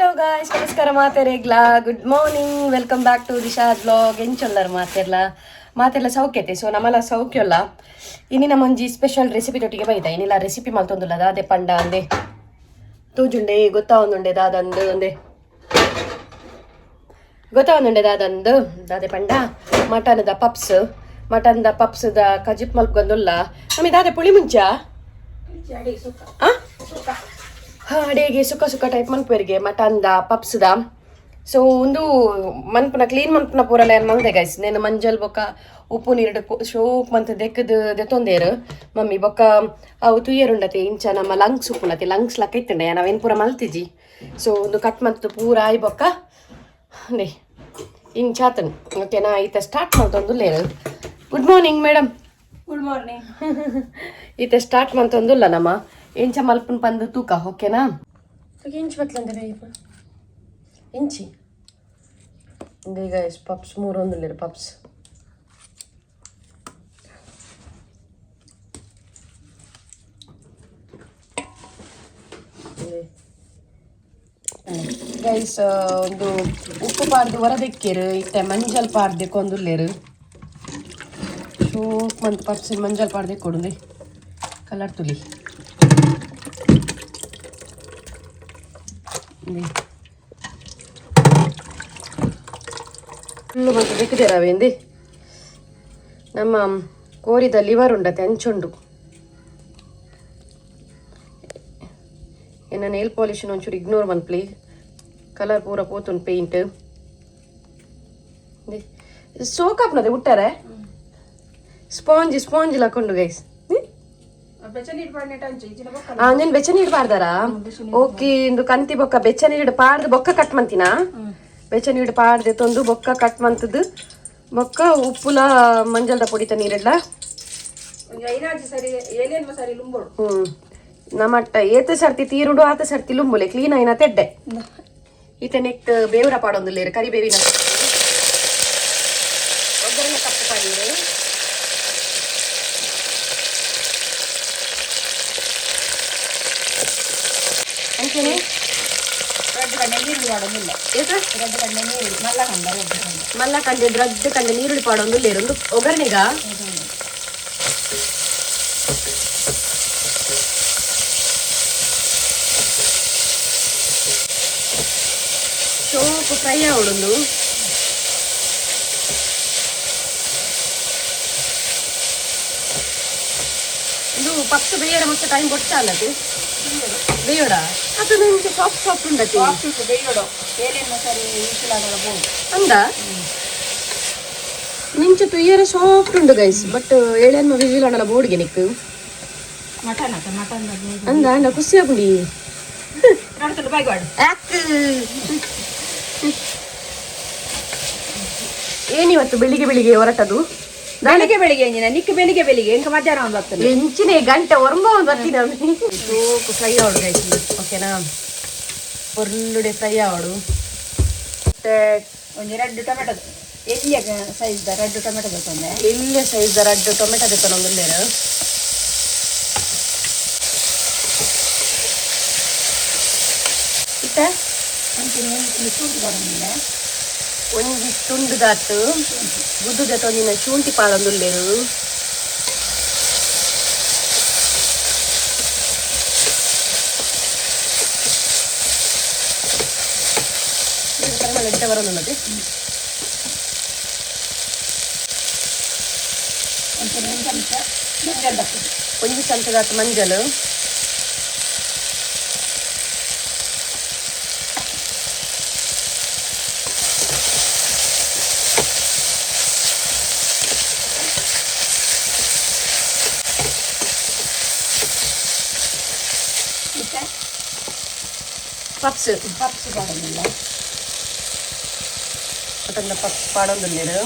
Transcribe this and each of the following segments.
Hello guys, ನಮಸ್ಕಾರ ಮಾತೆರೆಗ್ಲಾ. Good morning, welcome back to Disha's vlog. ಎಂಚೊಲ್ಲರ್ ಮಾತೆರ್ಲ? ಮಾತೆರ್ಲ ಸೌಖ್ಯತೆ. ಸೊ ನಮ್ಮಲ ಸೌಖ್ಯಲ್ಲ. ಇನಿ ನಮ್ಮೊಂಜಿ ಸ್ಪೆಷಲ್ ರೆಸಿಪಿ ತೊಟ್ಟಿಗೆ ಬೈದ. ಇನಿಲ ರೆಸಿಪಿ ಮಲ್ತೊಂದುಲ್ಲ. ದಾದೆ ಪಂಡ ಅಂದೆ ತೂಜುಂಡೆ ಗೊತ್ತಾವೊಂದುಂಡೆ ದಾದಂದು ಅಂದೆ ಗೊತ್ತಾವೊಂದುಂಡೆ ದಾದಂದು. ದಾದೆ ಪಂಡ ಮಟನ್ದ ಪಪ್ಸ್. ಮಟನ್ದ ಪಪ್ಸ್ದ ಕಜಿಪ್ ಮಲ್ಪಗೊಂದುಲ್ಲ ನಮಗೆ. ದಾದೆ ಪುಳಿ ಮುಂಚ ಆ ಅಡಿಗೆ ಸುಕ್ಕ ಸುಕ್ಕ ಟೈಪ್ ಮನ್ಪುವೆರಿಗೆ ಮಟನ್ದ ಪಪ್ಸ್ದ. ಸೊ ಒಂದು ಮನ್ಪುನ ಕ್ಲೀನ್ ಮನ್ಪುನ ಪೂರಲ ಏನು ಮಲ್ದೆ ಗೈಸ್. ನೇನು ಮಂಜಲ್ ಬೊಕ್ಕ ಉಪ್ಪು ನೀರು ಶೋಕ್ ಮಂತ್ ದೆಕ್ಕದ್ ದೆತ್ತೊಂದೇರು ಮಮ್ಮಿ. ಬೊಕ್ಕ ಅವು ತುಯ್ಯರುಂಡತೆ ಇಂಚ ನಮ್ಮ ಲಂಗ್ಸ್ ಉಪ್ಪುನತೆ, ಲಂಗ್ಸ್ ಲಕ್ಕ ಇತ್ತುಂಡೆ. ನಾವೇನು ಪೂರ ಮಲ್ತಿಜಿ. ಸೊ ಒಂದು ಕಟ್ ಮಂತ್ ಪೂರ ಆಯ್ ಬೊಕ್ಕ ಅಂದೆ ಇಂಚಾತನ್. ಓಕೆನಾ? ಈತ ಸ್ಟಾರ್ಟ್ ಮಲ್ತೊಂದುಲ್ಲೇರು. Good morning madam. Good morning. ಈತ ಸ್ಟಾರ್ಟ್ ಮಂತೊಂದುಲ್ಲ ನಮ್ಮ. ಎಂಚ ಮಲ್ಪುನ್ ಪಂದು ತೂಕ, ಓಕೆನಾ? ಇಂಚ್ ಬತ್ಲಂದ್ರೆ ಇಂಚಿ ಈಗ ಪಪ್ಸ್ ಮೂರೊಂದುಲ್ಲೇರು ಪಪ್ಸ್. ಗೈಸ್, ಒಂದು ಉಪ್ಪು ಪಾಡ್ದು ಹೊರದೆಕ್ಕೇರು. ಇತ್ತೆ ಮಂಜಲ್ ಪಾಡ್ದೆ ಕೊಂದುಲ್ಲೇರು. ಶೋಕ್ ಮಂತ್ ಪಪ್ಸ್ ಮಂಜಲ್ ಪಾಡ್ದೆ ಕೊಡುಂದೆ. ಕಲರ್ ತುಲಿ. ಫುಲ್ಲು ಮಂತ್ ದೆಕ್ಕದೇರವೇಂದಿ. ನಮ್ಮ ಕೋರಿದ ಲಿವರ್ ಉಂಡತೆ, ಅಂಚುಂಡು. ಎನ್ನ ನೇಲ್ ಪಾಲಿಶ್ ಒಂಚೂರು ಇಗ್ನೋರ್ ಮನ್ಪ್ಲಿ. ಕಲರ್ ಪೂರ ಪೋತುಂಡು ಪೇಂಟ್. ಸೋಕ್ ಆಪ್ನದೆ ಉಟ್ಟಾರೆ ಸ್ಪಾಂಜ್ ಸ್ಪಾಂಜ್ ಲಕೊಂಡು ಗೈಸ್. ಬೆಚ್ಚ ನೀರು ಪಾಡ್ನೆಟ್ ಅಂಚೆ ಇಜಿನ ಬೊಕ್ಕ. ಆ ನೀನ್ ಬೆಚ್ಚ ನೀರು ಪಾಡ್ದಾರಾ? ಓಕೆ, ಇಂದು ಕಂತಿ ಬೊಕ್ಕ ಬೆಚ್ಚ ನೀರು ಪಾಡ್ದು ಬೊಕ್ಕ ಕಟ್ ಮಂತಿನಾ? ಬೆಚ್ಚ ನೀರು ಪಾಡ್ದೆ ತೊಂದು ಬೊಕ್ಕ ಕಟ್ ಮಂತದ್ದು ಬೊಕ್ಕ ಉಪ್ಪುಲ ಮಂಜಲ್ದ ಪೊಡಿತ ನೀರೆಲ್ಲ. ಒಂಜಿ ಐನಾಜಿ ಸರಿ ಏಲೇನ್ಮ ಸರಿ ಲುಂಬೋಡು. ನಮ್ಮಟ್ಟ ಏತ ಸರ್ತಿ ತೀರುಡು ಆತ ಸರ್ತಿ ಲುಂಬುಲೆ. ಕ್ಲೀನ್ ಆಯ್ನ ತೆಡ್ಡೆ. ಈತ ನೆಕ್ಟ್ ಬೇವರ ಪಾಡೊಂದುಲ್ಲೇರು, ಕರಿಬೇವಿನ ಒಗ್ಗರಣೆ ತಪ್ಪು ಪಾಡಿರು. ಅಂಚೆನೆ ರಡ್ಡ್ ಕಂಡೆ ನೀರುಳ್ಳಿ ಪಾಡೊಂದಿಲ್ಲ. ಏತ? ರಡ್ಡ್ ಕಂಡೆ ನೀರುಳ್ಳಿ, ಮಲ್ಲ ಕಂಡ ರಡ್ಡ್ ಕಂಡೆ. ಮಲ್ಲ ಕಂಡೆ ರಡ್ಡ್ ಕಂಡೆ ನೀರುಳ್ಳಿ ಪಾಡೊಂದುಲ್ಲೇರು. ಒಂದು ಒಗ್ಗರಣೆಗ ಚೋಕು ಫ್ರೈ ಆವಡೊಂದು. ಇದು ಪಪ್ಸ್ ಬೇಯರ ಮತ್ತೆ ಟೈಮ್ ಕೊಡ್ಚಾಲದು ಬೇಯೋಡ. ಅದು ನಿಮಗೆ ಸಾಫ್ಟ್ ಸಾಫ್ಟ್ ಉಂಡತಿ. ಸಾಫ್ಟ್ ಉಂಟು, ಬೇಯೋಡು. ಏಲೇನ್ಮ ಸರಿ ವಿಶಿಲಾಗಲ ಬೋಡು. ಅಂದ ನಿಂಚೆ ತುಯ್ಯರ ಸಾಫ್ಟ್ ಉಂಡು ಗೈಸ್. ಬಟ್ ಏಳೇನ್ಮ ವಿಜಿಲ್ ಅಂಡಲ ಬೋರ್ಡ್ಗೆ ನಿಕ್ಕು. ಮಟನ್ ಅತ್ತ, ಮಟನ್. ಅಂದ ಅಂಡ ಖುಷಿ ಆಪುಂಡಿ. ನಡ್ತುಂಡು ಬಾಯ್ಗಾಡು. ಯಾಕ್ ಏನಿವತ್ತು ಬೆಳಿಗ್ಗೆ ಬೆಳಿಗ್ಗೆ ಹೊರಟದು? ಬೆಳಿಗ್ಗೆ ಬೆಳಿಗ್ಗೆ ಎಂಜಿನ ನಿಕ್ ಬೆಳಿಗ್ಗೆ ಬೆಳಿಗ್ಗೆ ಎಂಕ ಮಧ್ಯಾಹ್ನ ಒಂದು ಬರ್ತದೆ. ಎಂಚಿನ ಗಂಟೆ ಒರಂಬ ಒಂದು ಬರ್ತೀನಿ. ಸೋಕು ಫ್ರೈ ಆವಡು ಗೈಸ್, ಓಕೆನಾ? ಪೊರ್ಲುಡೆ ಫ್ರೈ ಆವಡು. ಮತ್ತೆ ಒಂಜಿ ರಡ್ಡ್ ಟೊಮೆಟೊ, ಎಲ್ಲಿಯ ಸೈಜ್ the ರಡ್ಡ್ ಟೊಮೆಟೊ ತಂದೆ. ಎಲ್ಲಿಯ ಸೈಜ್ ರಡ್ಡ್ ಟೊಮೆಟೊ ದೆತ್ತೊಂದುಲ್ಲೇರು. ಇತ್ತೆ ಅಂಚಿನ ಒಂಜಿ ತುಂಡು ಶುಂಠಿ ಪಾಡೊಂದಿಲ್ಲ. ಒಂಜಿ ತುಂಡು ದಾತು ಗುದ್ದು ದೆತ್ತೊಂದಿನ ಶುಂಠಿ ಪಾಡೊಂದುಲ್ಲೇರು. ಎಡ್ಡೆ ಬರೋದುಲ್ಲದೆ. ಅಂಚಿನ ಒಂದು ಚಮಚ ಮಂಜಲ್ ಬರ್ತದೆ. ಒಂಜಿ ಚಮಚದಾತ್ ಮಂಜಲ್. ಇತ್ತೆ ಪಪ್ಸ್. ಪಪ್ಸ್ ಪಾಡೊಂದಿಲ್ಲ. ಮಟನ್ ಪಪ್ಸ್ ಪಾಡೊಂದುಲ್ಲೇರು.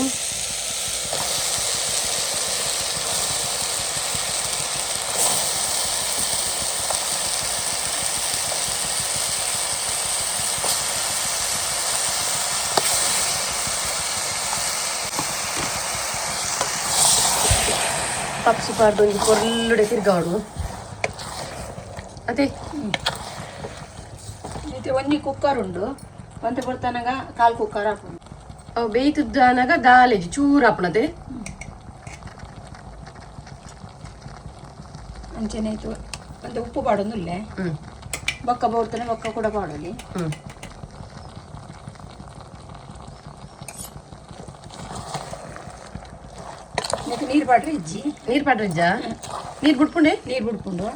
ಪಪ್ಸ್ ಪಾಡ್ದು ಒಂಜಿ ಪೊರ್ಲುಡೆ ತಿರ್ಗಾವಡು ಅದೇ. ಇತ್ತೆ ಒಂಜಿ ಕುಕ್ಕರ್ ಉಂಡು ಒಂತೆ ಪೊರ್ತನಗ ಕಾಲ್ ಕುಕ್ಕರ್ ಹಾಪುಂಡು. ಅವು ಬೇಯ್ತುದ್ದಾನಾಗ ದಾಲೇಜಿ ಚೂರು ಆಪುಣತೆ. ಅಂಚನೆ ಆಯ್ತು, ಒಂತೆ ಉಪ್ಪು ಪಾಡೊಂದುಲ್ಲೆ. ಬೊಕ್ಕ ಬೋಡ್ತಾನೆ, ಬೊಕ್ಕ ಕೂಡ ಪಾಡೊಲಿ. ನೆಕ್ ನೀರು ಪಾಡ್ರೆ ಇಜ್ಜಿ. ನೀರು ಪಾಡ್ರಿಜ್ಜ? ನೀರು ಬಿಟ್ಪುಂಡೆ? ನೀರು ಬಿಡ್ಪುಂಡು.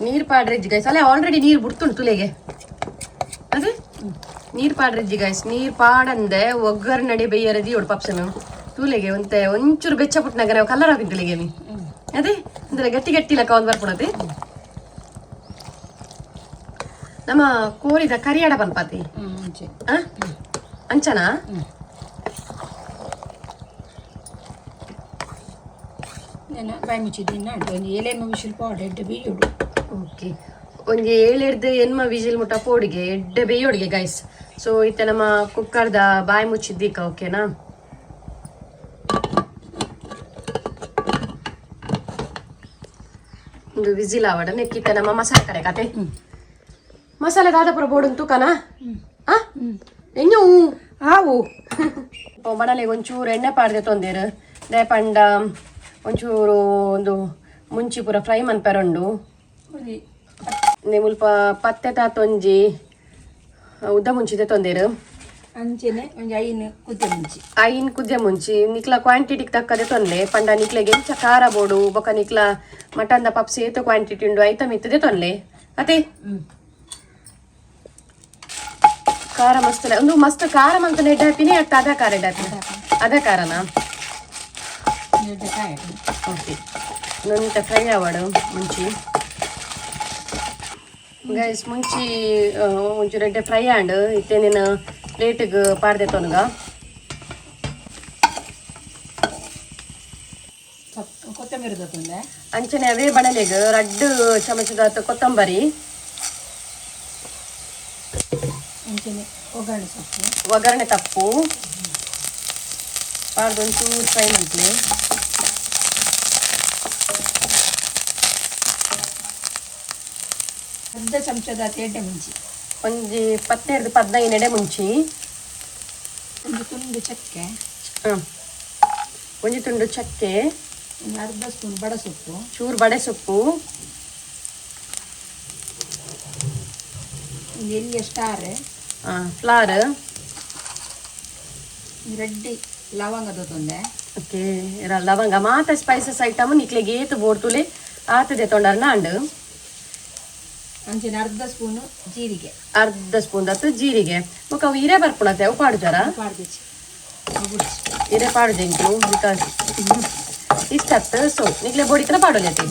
ನೀರು ಪಾಡ್ರಿಜ್ಜಿ ಗೈಸ್. ಅಲ್ಲೇ ಆಲ್ರೆಡಿ ನೀರು ಬಿಡ್ತುಂಡು ತುಲೆಗೆ. ಅದೇ ನೀರು ಪಾಡ್ರಿಜ್ಜಿ ಗೈಸ್. ನೀರು ಪಾಡಂದೆ ಒಗ್ಗರಣೆ ಬೇಯರದಿ ಒಡು ಪಪ್ಸನು ತೂಲೆಗೆ. ಒಂತೆ ಒಂಚೂರು ಬೆಚ್ಚ ಪುಟ್ಟನಾಗ ನಾವು ಕಲರ್ ಹಾಕಿನ ತುಲೆಗೆ ಮಿ. ಅದೇ ಅಂದ್ರೆ ಗಟ್ಟಿ ಗಟ್ಟಿ ಲಕ್ಕ ಒಂದು ಬರ್ಪುಣತೆ. ನಮ್ಮ ಕೋರಿದ ಕರಿಯಾಡ ಪನ್ಪಾತಿ. ಅಂಚೆ. ಆ? ಅಂಚನಾ? నేను ಬಾಯಿ ಮುಚ್ಚಿದ್ದೀನಿ ಒಂಜಿ ಏಳೆಮ್ಮ ವಿಶಿಲ್ ಪಾಡ್ ಎಡ್ಡೆ ಬೀಜೋಡು. ಓಕೆ, ಒಂಜಿ ಏಳೆಡ್ದು ಎನ್ಮ ವಿಜಿಲ್ ಮುಟ್ಟ ಪೋಡಿಗೆ ಎಡ್ಡೆ ಬೇಯೋಡಿಗೆ ಗೈಸ್. ಸೊ ಇತ್ತೆ ನಮ್ಮ ಕುಕ್ಕರ್ದ ಬಾಯಿ ಮುಚ್ಚಿದ್ದೀಕ, ಓಕೆನಾ? ಒಂದು ವಿಜಿಲ್ ಆವಡ ನೆಕ್ಕಿತ್ತೆ ನಮ್ಮ ಮಸಾಲೆ ಕಡೆ ಕತೆ. ಮಸಾಲೆ ದಾದಪುರ ಬೋಡುಂತು ತೂಕನ. ಆ ಎಂಜ ಹೂ? ಆವು. ಬಣಲೆಗೆ ಒಂಚೂರು ಎಣ್ಣೆ ಪಾಡ್ದೆ ತೊಂದಿರು. ಪಂಡ ಒಂಚೂರು ಒಂದು ಮುಂಚಿ ಪೂರ ಫ್ರೈ ಮನ್ಪೆರುಂಡು. ಒಂಜಿ ಮುಲ್ಪ ಪತ್ತೆ ತಾತೊಂಜಿ ಉದ್ದ ಮುಂಚಿದೆ ತೊಂದಿರು. ಅಂಚೆನೆ ಒಂಜಿ ಐನು ಕುದ್ದೆ ಮುಂಚಿ. ಐನ್ ಕುದ್ದೆ ಮುಂಚಿ. ನಿಕ್ಲ ಕ್ವಾಂಟಿಟಿಗೆ ತಕ್ಕದೆ ತೊಂದೆ. ಪಂಡ ನಿಕ್ಲೆಗೆ ಎಂಚ ಖಾರ ಬೋಡು, ಬೊಕ ನಿಕ್ಲ ಮಟನ್ the puffs ಏತು ಕ್ವಾಂಟಿಟಿ ಉಂಡು ಐತ ಮಿತ್ತದೆ ತೊಂದೆ ಅದೇ. ಖಾರ ಮಸ್ತ್ ಒಂದು ಮಸ್ತ್ ಖಾರ ಮಂತ ನೆಡ್ ಹಾಪಿನಿ ಅತ್ತ ಅದ ಖಾರ ಎಡ್ಡೆ ಹಾಪಿನಿ? ಅದ ಖಾರನಾ? ಎಡ್ಡೆ ಕಾಯಿ. ಓಕೆ, ನೊಂತ ಫ್ರೈ ಆವಡು ಮುಂಚಿ ಗೈಸ್. ಮುಂಚಿ ಒಂಚೂರು ಎಡ್ಡೆ ಫ್ರೈ ಆಂಡ್. ಇತ್ತೆ ನೀನು ಪ್ಲೇಟಿಗೆ ಪಾಡ್ದೆ ತೊನಗ. ಸೊಪ್ಪು ಕೊತ್ತಂಬರಿ ತೊಂದೆ. ಅಂಚನೆ ಅವೇ ಬಣಲೆಗ್ ರಡ್ಡು ಚಮಚದ ಕೊತ್ತಂಬರಿ. ಅಂಚೆನೆ ಒಗ್ಗರಣೆ ಸೊಪ್ಪು. ಒಗ್ಗರಣೆ ತಪ್ಪು ಪಾಡ್ದು ಒಂಚೂರು ಫ್ರೈ ಮಂತ್ಲೆ. ಅರ್ಧ ಚಮಚದ ಎಡ್ಡೆ ಮುಂಚಿ. ಒಂಜಿ ಪತ್ತೆರ್ದು 15 ಎಡೆ ಮುಂಚಿ. ಒಂದು ತುಂಡು ಚಕ್ಕೆ. ಒಂಜಿ ತುಂಡು ಚಕ್ಕೆ. ಒಂದು ಅರ್ಧ ಸ್ಪೂನ್ ಬಡ ಸೊಪ್ಪು. ಚೂರು ಬಡೆ ಸೊಪ್ಪು. ಒಂದು ಎಲ್ಲಿಯ ಸ್ಟಾರ್. ಫ್ಲಾರ್. ಒಂದು ರೆಡ್ಡಿ ಲವಂಗದ ತೊಂದೆ. ಓಕೆ, ಲವಂಗ ಮಾತ ಸ್ಪೈಸಸ್ ಐಟಮ್ ನಿಕ್ಲೆಗೆ ಏತು ಬೋಡ್ತುಲೆ ಆತದೆ ತೊಂಡರ್ನ ಅಂಡು. ಅಂಚೆನೆ ಅರ್ಧ ಸ್ಪೂನು ಜೀರಿಗೆ. ಅರ್ಧ ಸ್ಪೂನ್ ದತ್ತು ಜೀರಿಗೆ. ಬೊಕ ಅವು ಇರೆ ಬರ್ಪುಣತೆ, ಅವು ಪಾಡುಜಾರ? ಪಾಡ್ದಿಚ್ಚಿ. ಇರೆ ಪಾಡುಜೆ ಇಂಕು, because ಇಷ್ಟತ್ತು. ಸೊ ನಿಕ್ಲೆ ಬೋಡಿತನ ಪಾಡೋಲೆತಿ.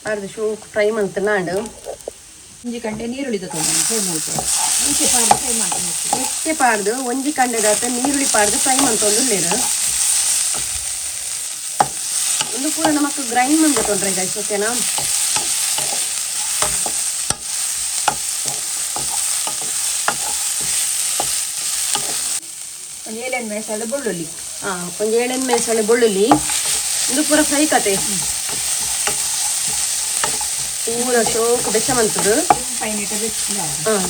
ಪಾಡ್ದು ಶೂಕ್ ಫ್ರೈ ಮಂತನಾಂಡು. ಒಂಜಿ ಗಂಟೆ ನೀರುಳ್ಳಿ ತೊಂದೆ ಫ್ರೈ ಮಾಡ್ತಾರೆ. ಮುಂಚೆ ಪಾಡ್ದು ಫ್ರೈ ಮಾಡ್ತೀನಿ. ಮೆಕ್ಕೆ ಪಾಡ್ದು ಒಂಜಿ ಕಂಡೆದಾತ ನೀರುಳ್ಳಿ ಪಾಡ್ದು ಫ್ರೈ ಮಂತೊಂದು. ಒಂದು ಪೂರ ನಮಕ್ ಗ್ರೈಂಡ್ ಮಂದೆ ತೊಂದ್ರೆ ಗೈಸ್, ಓಕೆನಾ? ಒಂದು ಏಳೆಂಟು ಮೆಣಸಾದ ಬೆಳ್ಳುಳ್ಳಿ. ಒಂಜಿ ಏಳೆಂಟು ಮೆಣಸಳೆ ಬೆಳ್ಳುಳ್ಳಿ. ಇದು ಪೂರ ಫ್ರೈ ಕತೆ. ಪೂರ ಶೋಕ್ ಬೆಚ್ಚ ಮಂತದು. ಕೆಂಪೈನಿಟ ಬೆಚ್ಚ.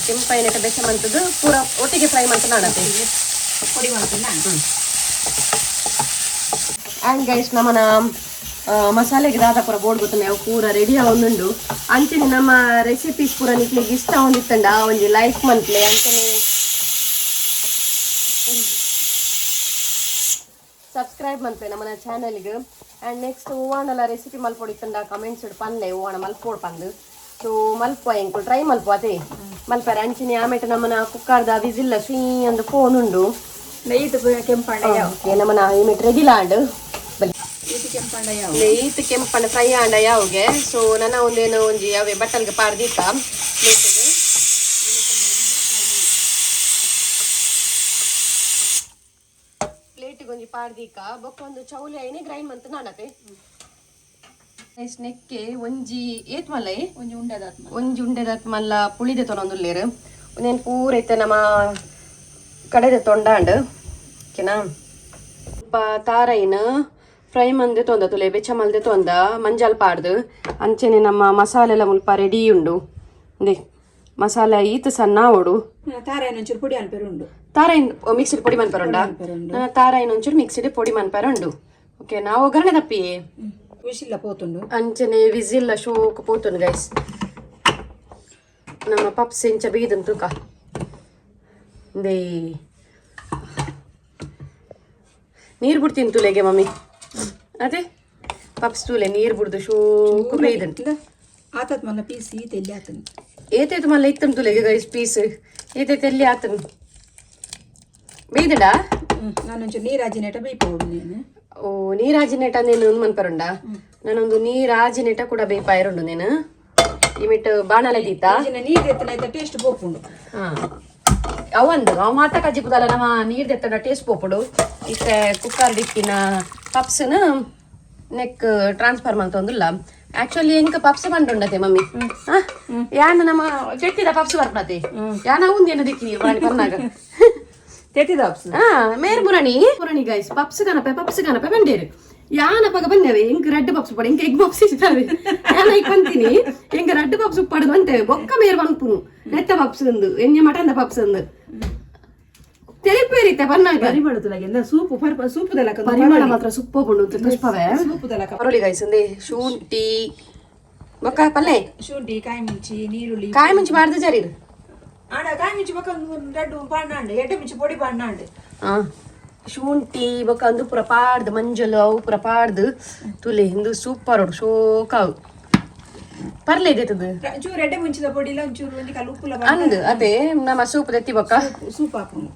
ಕೆಂಪೈನಟ ಬೆಚ್ಚ ಮಂತದು ಪೂರ ಒಟ್ಟಿಗೆ ಫ್ರೈ ಮಂತ ನಾಡತೆ. ಪೊಡಿ ಮಾಡ್ತೀನಿ ನಾನು. ಆ್ಯಂಡ್ ಗೈಸ್, ನಮ್ಮನ ಮಸಾಲೆಗೆ ದಾದ ಪೂರ ಬೋರ್ಡ್ ಗೊತ್ತನೆ, ಅವು ಪೂರ ರೆಡಿ ಆವೊಂದುಂಡು. ಅಂಚನೆ ನಮ್ಮ ರೆಸಿಪೀಸ್ ಪೂರ ನಿಕ್ಲೆಗ್ ಇಷ್ಟ ಒಂದಿತ್ತಂಡ ಒಂಜಿ ಲೈಕ್ ಮಂತ್ಲೆ, ಅಂಚನೆ ಸಬ್ಸ್ಕ್ರೈಬ್ ಮನ್ಪೆ ನಮ್ಮನ ಚಾನೆಲ್ಗೆ. ಆ್ಯಂಡ್ ನೆಕ್ಸ್ಟ್ ಹೂವಾಣಲ ರೆಸಿಪಿ ಮಲ್ಪೊಡಿತ್ತಂಡ ಕಮೆಂಟ್ಸ್ ಪನ್ಲೆ, ಹೂವಾಣ ಮಲ್ಪೋಡ್ ಪಂದು. ಸೊ ಮಲ್ಪ ಎಂಕುಲು ಟ್ರೈ ಮಲ್ಪ ಅದೇ ಮಲ್ಪಾರೆ. ಅಂಚನೆ ಆಮೇಟ ನಮ್ಮನ ಕುಕ್ಕರ್ದ ವಿಸಿಲ್ಲ ಸ್ವೀ ಅಂದು ಫೋನ್ ಉಂಡು. ಈತು ಕೆಂಪಣ್ಣ ಯಾವ? ಓಕೆ, ನಮ್ಮನ ಈಮೆಟ್ ರೆಡಿ ಲಾಂಡ್ ಬಲ್ಲಿ. ಈತು ಕೆಂಪಣ್ಣ ಯಾವ? ಈತ್ ಕೆಂಪಣ್ಣ ಫ್ರೈ ಆಂಡ ಯಾವ್ಗೆ. ಸೊ ನನ್ನ ಒಂದೇನು ಒಂಜಿ ಯಾವೆ ಬಟ್ಟಲ್ಗೆ ಪಾಡ್ದೀಕ ಪ್ಲೇಟಿಗೆ. ಪ್ಲೇಟಿಗೆ ಒಂಜಿ ಪಾಡ್ದೀಕ. ಬೊಕ್ಕ ಒಂದು ಚೌಲಿ ಐನೆ ಗ್ರೈಂಡ್ ಮಂತ್ ನಾನತೆ ನೆಕ್ಕೆ ಒಂಜಿ ಏತ್ ಮಲ್ಲ? ಒಂಜಿ ಉಂಡೆದಾತ್ಮ. ಒಂಜಿ ಉಂಡೆದಾತ್ ಮಲ್ಲ ಪುಳಿದೆ ತೊನೊಂದುಲ್ಲೇರು. ಒಂದೇನು ಪೂರ ಐತೆ ನಮ್ಮ ಕಡೆದ ತೊಂಡಾಂಡ್, ಓಕೆನಾ? ತಾರೈನ ಫ್ರೈ ಮಂದೆ ತೊಂದ ತುಲೆ ಬೆಚ್ಚ ಮಲ್ದೆ ತೊಂದ ಮಂಜಲ್ ಪಾಡ್ದು ಅಂಚೆನೆ ನಮ್ಮ ಮಸಾಲೆಲ ಮುಲ್ಪ ರೆಡಿ ಉಂಡು. ಇಂದೆ ಮಸಾಲೆ ಈತ್ ಸಣ್ಣ ಓಡು. ತಾರಾಯಿನ ಒಂಚೂರು ಪೊಡಿ ಅನ್ಪೇರು ಉಂಡು. ತಾರಾಯಿನ್ ಮಿಕ್ಸಿಡ್ ಪೊಡಿ ಮನ್ಪರುಂಡ? ತಾರಾಯಿನ ಒಂಚೂರು ಮಿಕ್ಸಿಡ್ ಪೊಡಿ ಮನ್ಪರುಂಡು. ಓಕೆ, ನಾವು ಒಗ್ಗರಣೆ ತಪ್ಪಿಯೇ. ವಿಶಿಲ್ಲ ಪೋತುಂಡು. ಅಂಚನೆ ವಿಸಿಲ್ಲ ಶೋಕ್ ಪೋತುಂಡು ಗೈಸ್. ನಮ್ಮ ಪಪ್ಸ್ ಎಂಚ ಬೀದನ್ ತೂಕ. ಇಂದೇ ನೀರು ಬಿಡ್ತೀನಿ ತುಲೆಗೆ ಮಮ್ಮಿ. ಅದೇ ಪಪ್ಸ್ ತೂಲೆ, ನೀರು ಬಿಡ್ದು ಶೋಕು ಬೇಯ್ದನ್. ಆತತ್ ಮಲ್ಲ ಪೀಸ್ ಈತ ಎಲ್ಲಿ ಆತನ. ಏತೈತು ಮಲ್ಲ ಇತ್ತನ್ ತುಲೆಗೆ ಗೈಸ್, ಪೀಸ್ ಏತೈತೆ ಎಲ್ಲಿ ಆತನ್ ಬೇಯ್ದಡ. ನಾನೊಂಚೂರು ನೀರಾಜಿನೇಟ ಬೇಯ್ಪೋಡು ನೀನು. ಓ, ನೀರಾಜಿನೇಟ ನೀನು ಮನ್ಪರುಂಡ? ನಾನೊಂದು ನೀರಾಜಿನೇಟ ಕೂಡ ಬೇಪಾಯರುಂಡು. ನೀನು ಈ ಮಿಟ್ಟು ಬಾಣಲೆ ದೀತಾ. ನೀರು ಎತ್ತನ ಟೇಸ್ಟ್ ಪೋಪುಂಡು. ಹಾ, ಅವಂದು ಅವ ಮಾತ ಕಜ್ಜಿಪುದಲ್ಲ, ನಮ್ಮ ನೀರ್ ದೆತ್ತಡ ಟೇಸ್ಟ್ ಪೋಪುಡು. ಇತ್ತೆ ಕುಕ್ಕರ್ ದಿಕ್ಕಿನ ಪಪ್ಸ್ನ ನೆಕ್ ಟ್ರಾನ್ಸ್ಫರ್ ಮಂತೊಂದುಲ್ಲ. ಆಕ್ಚುಲಿ ಎಂಕ ಪಪ್ಸ್ ಬಂಡುಂಡತೆ ಮಮ್ಮಿ. ಯಾನ ನಮ್ಮ ಕೆಟ್ಟಿದ ಪಪ್ಸ್ ಬರ್ಪಣತೆ ಯಾನ ಉಂದೇನ ದಿಕ್ಕಿ ಮುರಣಿ ಪರ್ನಾಗ. ತೆತ್ತಿದ ಪಪ್ಸ್. ಹಾ, ಮೇರ್ ಮುರಣಿ ಮುರಣಿ ಗೈಸ್, ಪಪ್ಸ್ ಕನಪೆ ಪಪ್ಸ್ ಕನಪೆ ಬಂಡೇರು. ಯಾನ ಪಗ ಬಂದೇವೆ, ಎಂಕ್ ರಡ್ಡ್ ಪಪ್ಸ್ ಪಡ, ಎಂಕ್ ಎಗ್ ಪಪ್ಸ್ ಇದ್ದಾವೆ. ಯಾನ ಈಗ ಬಂತೀನಿ, ಎಂಕ್ ರಡ್ಡ್ ಪಪ್ಸ್ ಪಡದು ಅಂತೇವೆ. ಬೊಕ್ಕ ಮೇರ್ ಪನ್ಪುನು ನೆತ್ತ ಪಪ್ಸ್ ಉಂದು, ಎಣ್ಣೆ ಮಟನ್ ಪಪ್ಸ್ ಉಂದು ತಿಳಿಪೇರಿತ್ತೆ ಪನ್ನಾಗ. ಪರಿಮಳ ತುಲಾಗೆ ಸೂಪು ಪರ್ಪ ಸೂಪುದಲ್ಲ. ಪರಿಮಳ ಮಾತ್ರ ಸುಪ್ಪ ಪುಂಡು ಪುಷ್ಪವೇ. ಸೂಪುದಲ್ಲ. ಪರೋಲಿ ಗೈಸ್, ಅಂದೆ ಶುಂಠಿ ಬೊಕ್ಕ ಪಲ್ಲೆ. ಶುಂಠಿ, ಕಾಯಿ ಮುಂಚಿ, ನೀರುಳ್ಳಿ. ಕಾಯಿ ಮುಂಚಿ ಬಾರ್ದು ಜರೀರ್. ಆಡ ಕಾಯಿ ಮುಂಚಿ ಬೊಕ್ಕ ರಡ್ಡು ಪಾಂಡಾಂಡು, ಎಡ್ಡೆ ಮುಂಚಿ ಪೊಡಿ ಪಾಂಡಾಂಡು. ಆ ಶುಂಠಿ ಬೊಕ್ಕ ಅಂದು ಪೂರ ಪಾಡ್ದು, ಮಂಜಲು ಅವು ಪೂರ ಪಾಡ್ದು ತುಲೆ ಹಿಂದು ಸೂಪರ್ ಉಂಡು ಶೋಕಾವು ಪರ್ಲೆ ಇದೆತದು. ಚೂರು ಎಡ್ಡೆ ಮುಂಚಿದ ಪೊಡಿ ಇಲ್ಲ, ಒಂಚೂರು ಒಂಜಿ ಕಲ್ಲು ಉಪ್ಪುಲ. ಅಂದು ಅದೇ ನಮ್ಮ ಸೂಪ್ ದೆತ್ತಿ ಬೊಕ್ಕ. ಸೂಪ್ ಹಾಪುಂಡು.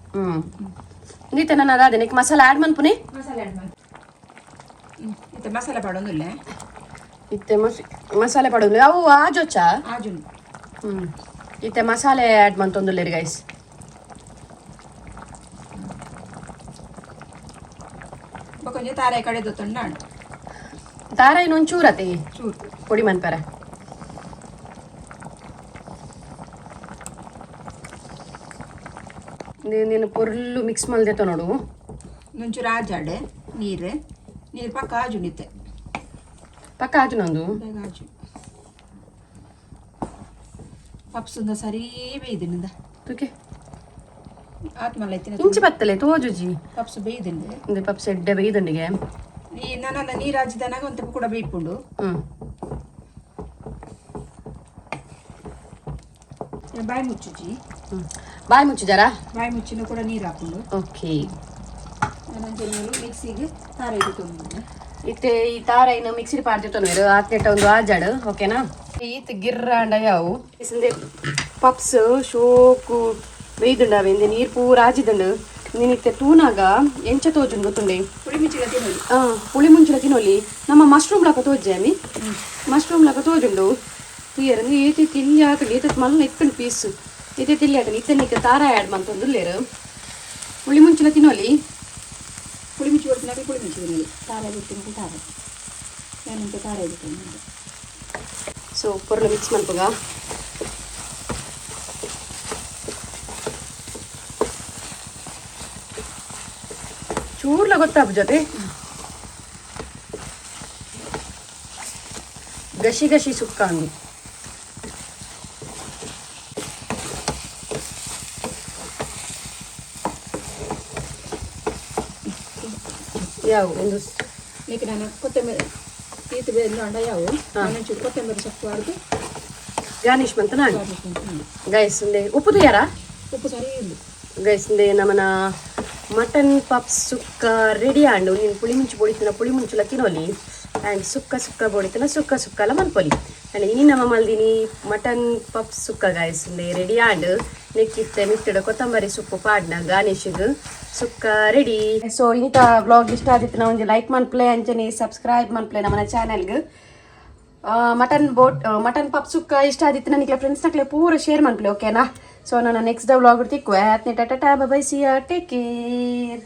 ನೀತೆ ನನ್ನ ಅದೇ ನೆಕ್ ಮಸಾಲ ಆಡ್ ಮನ್ಪುನೆ. ಮಸಾಲೆ ಆಡ್ ಮಾಡಿ ಇತ್ತೆ ಮಸಾಲೆ ಪಾಡೊಂದಿಲ್ಲ. ಇತ್ತೆ ಮಸಾಲೆ ಪಾಡೊಂದು ಅವು ಆಜೊಚ್ಚ. ಆಜುಂಡು. ಇತ್ತೆ ಮಸಾಲೆ ಆಡ್ ಮಂತೊಂದುಲ್ಲೆರ್ ಗೈಸ್. ಬೊಕ್ಕ ಒಂಜಿ ತಾರಾಯಿ ಕಡೆ ದೊತ್ತೊಂಡು. ತಾರಾಯಿನ ಒಂಚೂರು ಅತೆ. ಚೂರು. ಪೊಡಿ ಮನ್ಪರ. ನೀನು ಪೊರ್ಲು ಮಿಕ್ಸ್ ಮಲ್ದೆತ್ತ ನೋಡು. ಒಂಚೂರು ಆಜಾಡೆ ನೀರು ನೀರು ಪಕ್ಕ ಆಜುಂಡಿತ್ತೆ. ಪಕ್ಕ ಆಜು ನಂದು. ಬೇಗ ಆಜು ಪಪ್ಸುಂದ ಸರಿ ಬೇಯ್ದಿನಿಂದ. ತೂಕೆ. ಆತ್ಮಲ್ಲ ಐತಿನ. ಇಂಚಿ ಬತ್ತಲೆ ತೋಜುಜಿ. ಪಪ್ಸು ಬೇಯ್ದಿಂಡೆ. ಇಂದು ಪಪ್ಸ್ ಎಡ್ಡೆ ಬೇಯ್ದುಂಡಿಗೆ. ಈ ನಾನಲ್ಲ ನೀರು ಆಜಿದನಾಗ ಒಂದು ಕೂಡ ಬೇಯ್ಪುಂಡು. ಬಾಯಿ ಮುಚ್ಚುಜಿ. ಬಾಯಿ ಮುಚ್ಚಿದಾರಾ? ಬಾಯಿ ಮುಚ್ಚಿನ ಕೂಡ ನೀರು ಹಾಕೊಂಡು. ಓಕೆ. ನಾನೊಂಚೂರು ಮಿಕ್ಸಿಗೆ ತಾರ ಇದು. ಇತ್ತೆ ಈ ತಾರೈನ ಮಿಕ್ಸಿಡ್ ಪಾಡ್ದಿತ್ತೊಂದು ಆತ್ನೆಟ ಒಂದು ಆಜಾಡು, ಓಕೆನಾ? ಈತ್ ಗಿರ್ರಾಂಡ ಯಾವು ಇಂದೆ ಪಪ್ಸ್ ಶೋಕು ಬೇಯ್ದುಂಡವೆ. ಇಂದೆ ನೀರು ಪೂರ ಆಜಿದುಂಡು. ನೀನು ಇತ್ತೆ ತೂನಾಗ ಎಂಚ ತೋಜುಂಡು ಗೊತ್ತುಂಡೆ? ಪುಡಿ ಮಿಂಚಿಲ ತಿನ್ನೋದು. ಪುಳಿ ಮುಂಚಿಲ ತಿನ್ನೊಲಿ. ನಮ್ಮ ಮಶ್ರೂಮ್ ಲಾಕ ತೋಜೆ ಅಮ್ಮಿ, ಮಶ್ರೂಮ್ ಲಾಕ ತೋಜುಂಡು ತುಯರ್. ಏತಿ ತಿಲ್ಲಿ ಹಾಕಂಡು ಏತ ಮಲ್ಲ ಇತ್ತುಂಡು ಪೀಸ್. ಏತೆ ತಿಲ್ಲಿ ಹಾಕಂಡು ಇತ್ತೆ ನೀಕ ತಾರ ಆ್ಯಡ್ ಮಂತೊಂದುಲ್ಲೇರು. ಪುಳಿ ಮುಂಚಿಲ ತಿನ್ನೊಲಿ. ಪುಳಿ ಮಿಂಚಿ ಕೊಡ್ತಿನಾಗ ಪುಳಿ ಮಿಂಚಿ ತಿನ್ನೋದು, ತಾರ ಬಿಟ್ಟು ತಾರ ನಾನಂತ ತಾರ ಇದು. ಸೊ ಪೊರ್ಲು ಮಿಕ್ಸ್ ಮನ್ಪುಗ. ಚೂರ್ಲ ಗೊತ್ತಾಪು ಜೊತೆ ಗಶಿ ಗಶಿ ಸುಕ್ಕ ಅಂದು. ಯಾವ ಒಂದು నీకు ನಾನು ಕೊತ್ತಂಬರಿ ಈತ ಬೇರೆ ಅಂಡ ಯಾವು ಒಂಚೂರು ಕೊತ್ತಂಬರಿ ಸೊಪ್ಪು ಆಡ್ದು. ಗಾರ್ನಿಶ್ ಮಂತ ನಾನು ಗೈಸ್. ಉಂದೆ ಉಪ್ಪು ತುಯ್ಯಾರಾ? ಉಪ್ಪು ಸರಿ ಇಲ್ಲ. ಗೈಸ್, ಇಂದೆ ನಮನ ಮಟನ್ ಪಪ್ಸ್ ಸುಕ್ಕ ರೆಡಿ ಆಂಡು. ನೀನು ಪುಳಿ ಮುಂಚು ಬೊಡಿತಿನ ಪುಳಿ ಮುಂಚುಲ ತಿನ್ನೋಲಿ ಆ್ಯಂಡ್ ಸುಕ್ಕ ಸುಕ್ಕ ಬೊಡಿತಿನ ಸುಕ್ಕ ಸುಕ್ಕಲ ಮನ್ಪೊಲಿ. ಆ್ಯಂಡ್ ಇನಿ ನಮ್ಮ ಮಲ್ದಿನಿ ಮಟನ್ ಪಪ್ಸ್ ಸುಕ್ಕ ಗಾಯ್ಸ್. ಇಂದೆ ರೆಡಿ ಆಂಡು. ನೆಕ್ಕಿತ್ತೆ ಮಿತ್ತಡ ಕೊತ್ತಂಬರಿ ಸೊಪ್ಪು ಪಾಡ್ನ ಗಾರ್ನಿಶಿಗ್. ಸುಕ್ಕ ರೆಡಿ. ಸೊ ಇನಿತ ವ್ಲಾಗ್ ಇಷ್ಟ ಆದಿತ್ತು ಒಂಜಿ ಲೈಕ್ ಮನ್ಪ್ಲೆ, ಅಂಚನೆ ಸಬ್ಸ್ಕ್ರೈಬ್ ಮನ್ಪ್ಲೆ ನಮ್ಮನ ಚಾನೆಲ್ಗ್. ಮಟನ್ ಬೋಟ್ ಮಟನ್ ಪಪ್ ಸುಕ್ಕ ಇಷ್ಟ ಆದಿತ್ತು ನನಗೆ ಫ್ರೆಂಡ್ಸ್ ನಕ್ಲೆ ಪೂರ ಶೇರ್ ಮನ್ಪ್ಲೆ, ಓಕೆನಾ? ಸೊ ನಾನು ನೆಕ್ಸ್ಟ್ ವ್ಲಾಗ್ ತಿಕ್ಕುವೆ. ಆತ್ನೆ tata, bye, see ya, take care.